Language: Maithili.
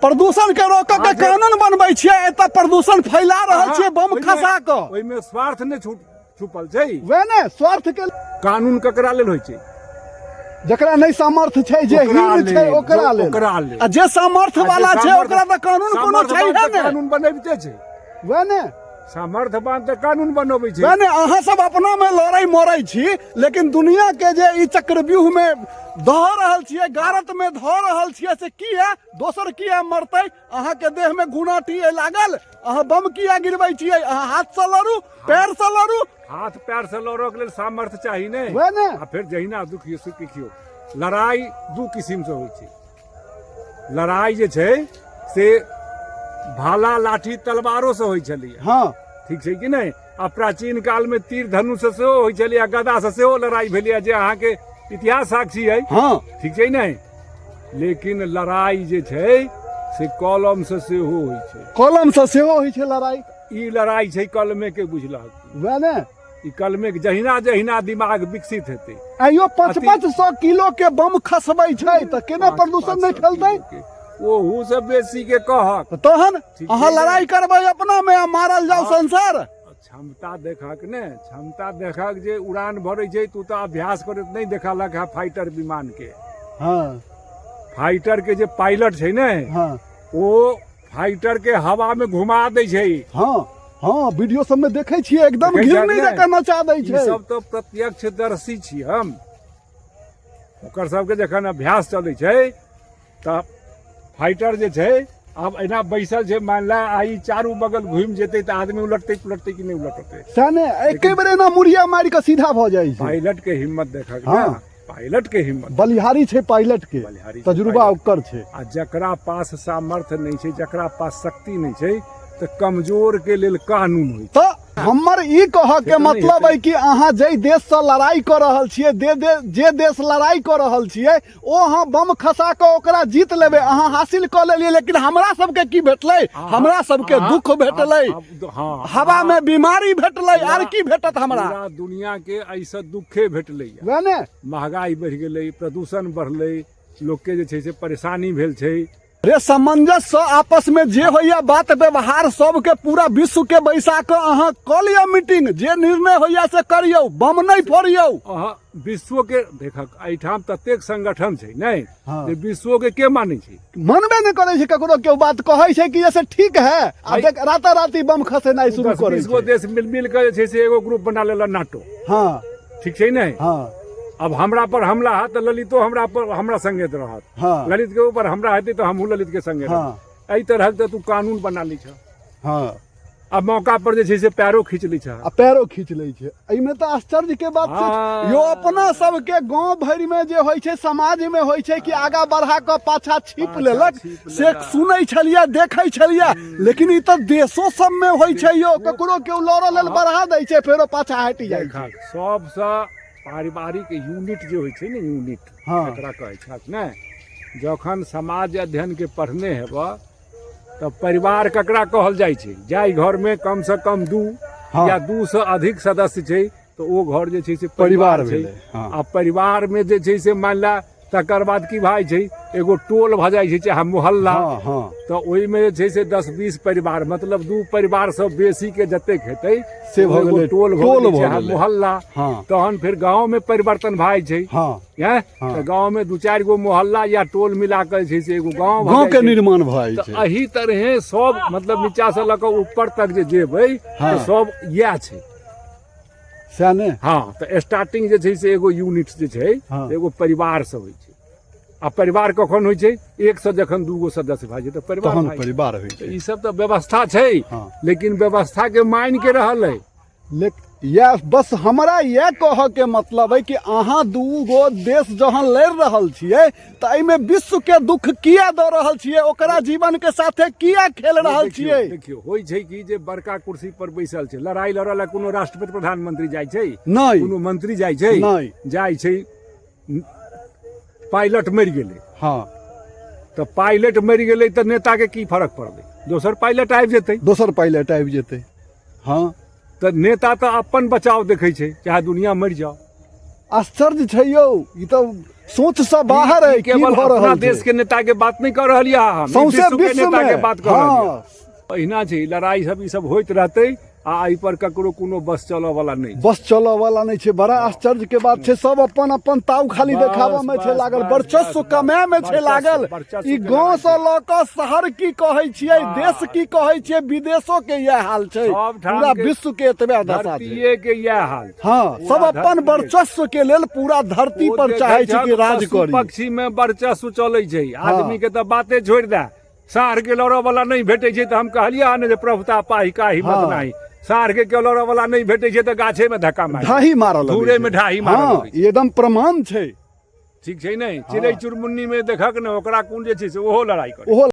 प्रदूषण के रोकऽ के कानून बनबै छियै, एतऽ प्रदूषण फैला रहल छियै बम खसा कऽ। ओहिमे स्वार्थ नहि छुपल छै। वएह ने स्वार्थ के कानून ककरा लेल होइ छै? जकरा नहि सामर्थ्य छै, जे हीन छै ओकरा लेल। ओकरा लेल। आ जे सामर्थ्य वाला छै ओकरा तऽ कानून कोनो छै ने। कानून बनबिते छै। वएह ने सामर्थ्यवान तऽ कानून बनबै छै। वएह ने, अहाँ सब अपना मे लड़ै मरै छी, लेकिन दुनिया के जे ई चक्रव्यूह मे धऽ रहल छियै, गारत मे धऽ रहल छियै, से किया? दोसर किया मरतै? अहाँ के देह मे घुनाटी लागल, अहाँ बम किया गिरबै छियै? अहाँ हाथ से लड़ू, पैर से लड़ू। हाथ पैर से लड़ऽ के लेल सामर्थ्य चाही ने। वएह ने। आ फेर जहिना दुखियो सुख देखियौ, लड़ाई दू किसिम से होइ छै। लड़ाई जे छै से भाला लाठी तलवारो से होइ छलैया। ठीक छै कि नहि? आ प्राचीन काल में तीर धनुष से सेहो होइ छलैया, गदा से सेहो लड़ाई भेलैया, जे अहाँके इतिहास साक्षी है। ठीक छै नहि? लेकिन लड़ाई जे छै से कलम से सेहो होइ छै। कलम से सेहो होइ छै लड़ाई। ई लड़ाई छै कलमे के, बुझलक? वएह ने। ई कलमे के जहिना जहिना दिमाग विकसित हेतै। आइयो 500 किलो के बम खसबै छै तऽ केना प्रदूषण नहि फैलतै? ओहू से बेसी के कहक। तहन अहाँ लड़ाई करबै अपना में आ मारल जाओ संसार। क्षमता देखक ने, क्षमता देखक जे उड़ान भरै छै। तू तऽ अभ्यास करैत नहि देखलक है फाइटर विमान के। फाइटर के जे पायलट छै ने, ओ फाइटर के हवा में घुमा दै छै। हँ हँ, वीडियो सब में देखै छियै, एकदम घिरनी जकाँ नचा दै छै। ई सब तऽ प्रत्यक्षदर्शी छी हम। ओकर सबके जखन अभ्यास चलै छै तऽ फाइटर जे छै आब एना बैसल छै, मान ला आ ई चारू बगल घुमि जेतै तऽ आदमी उलटतै पुलटतै कि नहि उलटतै? सएह ने, एके बेर एना मुड़िया मारि कऽ सीधा भऽ जाइ छै। पायलट के हिम्मत देखक ने, पायलट के हिम्मत बलिहारी छै, पायलट के बलिहारी छै। तजुर्बा पायलट। ओकर छै। आ जकरा पास सामर्थ्य नहि छै, जकरा पास शक्ति नहि छै, तऽ कमजोर के लेल कानून होइ छै। तऽ हमर ई कहऽ के से तऽ नहि मतलब हेतै। अइ कि अहाँ जाहि देशसँ लड़ाइ कऽ रहल छियै, जे देश लड़ाइ कऽ रहल छियै, ओ अहाँ बम खसा कऽ ओकरा जीत लेबै, अहाँ हासिल कऽ लेलियै, लेकिन हमरा सबके की भेटलै? हमरा सबके दुख भेटलै, हवा में बीमारी भेटलै, आर की भेटत हमरा? पूरा दुनिया के एहिसँ दुखे भेटलैया। वएह ने। महगाई बढ़ि गेलै, प्रदूषण बढ़लै, लोकके जे छै से परेशानी भेल छै। रे सामंजस्य आपस में जे होइया बात व्यवहार, सबके पूरा विश्व के बैसा कऽ अहाँ कऽ लिअ मीटिंग, जे निर्णय होइया से करियौ, बम नहि फोड़ियौ। अहाँ विश्व के देखक, एहिठाम ततेक संगठन छै नहि जे विश्व के के मानै छै? मानबे नहि करै छै ककरो। केओ बात कहै छै कि जैसे ठीक है, आ देख राता राती बम खसेनाइ शुरू करै 10-20 गो छै। देश मिल मिल कऽ जे छै से एगो ग्रुप बना लेलक नाटो। ठीक छै नहि? अब हमरा पर हमला हैत तऽ ललितो हमरा पर हमरा संगे रहत। ललित के ऊपर हमरा हेतै तऽ हमहूँ ललित के संगे रहब। एहि तरहक तऽ तू कानून बना लै छह। आ मौका पर जे छै से पैरो खींच लै छह। आ पैरो खींच लै छै। एहिमे तऽ आश्चर्य के बात छै यो, अपना सबके गांव भरि में जे होइ छै, समाज में होइ छै कि आगा बढ़ा कऽ पाछा छिप पाछा लेलक, छिप से लेलक। सुनै छलियै, देखै छलियै, लेकिन ई तऽ देशो सब में होइ छै यौ, ककरो केओ लड़ऽ लेल बढ़ा दै छै, फेरो पाछा हटि जाइ छै। देखक, सबसँ पारिवारिक यूनिट जे होइ छै ने, यूनिट एकरा कहै छक ने। जखन समाज अध्ययन के पढ़ने हेब तऽ परिवार ककरा कहल जाइ छै? जाहि घरमे कम से कम 2 या 2 से अधिक सदस्य छै तऽ ओ घर जे छै से परिवार परिवार छै। भेलै, हँ। आ परिवारमे जे छै से मान ला तकर बाद की भए जाइ छै, एगो टोल भऽ जाइ छै चाहे मोहल्ला। तऽ ओहिमे जे छै से 10-20 परिवार, मतलब 2 परिवार से बेसी के जतेक हेतै से भऽ एगो गेलै, टोल भऽ टोल गेलै भऽ चाहे गेलै। मोहल्ला। तहन फेर गाँवमे परिवर्तन भए जाइ छै। तऽ गाँवमे 2-4 गो मोहल्ला या टोल मिला कऽ जे छै से एगो गाँव भऽ गाँव जाइ के छै। निर्माण भऽ जाइ तऽ छै। एहि तरहे सब मतलब नीचा से लऽ कऽ ऊपर तक जे जेबै तऽ सब इएह छै। सएह ने। हँ, तऽ स्टार्टिंग जे छै से एगो यूनिट जे छै, एगो परिवार से होइ छै। आ परिवार कखन होइ छै? एक से जखन 2 गो सदस्य भए जाइ तऽ परिवार तहन भए जाइ छै। परिवार होइ तऽ छै। ई सब तऽ व्यवस्था छै, लेकिन व्यवस्था के मान के रहल है। लेकिन इएह बस हमरा इएह कहऽके मतलब है कि अहाँ 2 गो देश जहन लड़ि रहल छियै तऽ एहिमे विश्व के दुख किया दऽ रहल छियै? ओकरा जीवन के साथे किया खेल रहल छियै? देखियौ, होइ छै कि जे बड़का कुर्सी पर बैसल छै, लड़ाई लड़ऽ लए कोनो राष्ट्रपति प्रधानमंत्री जाइ छै? नहि। कोनो मंत्री जाइ छै? नहि। जाइ छै। पायलट मरि गेलै। तऽ पायलट मरि गेलै तऽ नेता के की फर्क पड़लै? दोसर पायलट आबि जेतै। दोसर पायलट आबि जेतै। तऽ नेता तऽ अपन बचाव देखै छै, चाहे दुनिया मरि जाओ। आश्चर्य छै यौ, ई तऽ सोच से बाहर है ई की केवल भऽ अपना रहल देश छै के नेता के बात नहि कऽ रहल यऽ हम ई सौंसे विश्व के विश्व नेता के में बात कऽ रहल हँ यऽ। एहिना छै लड़ाई सब ई सब होइत रहतै आ एहि पर ककरो कोनो बस चलऽ वाला नहि बस चलऽ वाला नहि छै। बड़ा आश्चर्य के बात छै, सब अपन अपन ताव खाली बस, देखाबऽ मे छै बस, लागल, बस, वर्चस्व बस, कमाय मे छै वर्चस्व, लागल। वर्चस्व ई के गाँव लड़ाइ से छै। लऽ कऽ शहर की कहै छियै, देश की कहै छियै, विदेशो के इएह हाल छै, सबठाम पूरा के विश्व के एतबे दशा छै। धरतीये के इएह हाल छै। हँ, पूरा सब अपन धरतीये। वर्चस्व के लेल पूरा धरती ओ पर देखै चाहै छै छहक कि राज पशु करी। पक्षी मे वर्चस्व चलै छै, आदमी के तऽ बाते छोड़ि दे। साँढ़ के लड़ऽ वाला नहि भेटै छै तऽ हम कहलियै हन जे प्रभुता पाहि का हिम्मत नाही। साँढ़ के केओ लड़ऽ वाला नहि भेटै छै तऽ गाछे मे धक्का मारि ढाही मारऽ लगै धूरे छै। मे ढाही मारऽ लगै छै। ई एकदम प्रमाण छै। ठीक छै नहि? चिड़ै चुनमुन्नी मे देखक ने, ओकरा कोन जे छै से ओहो लड़ाइ करै। ओहो।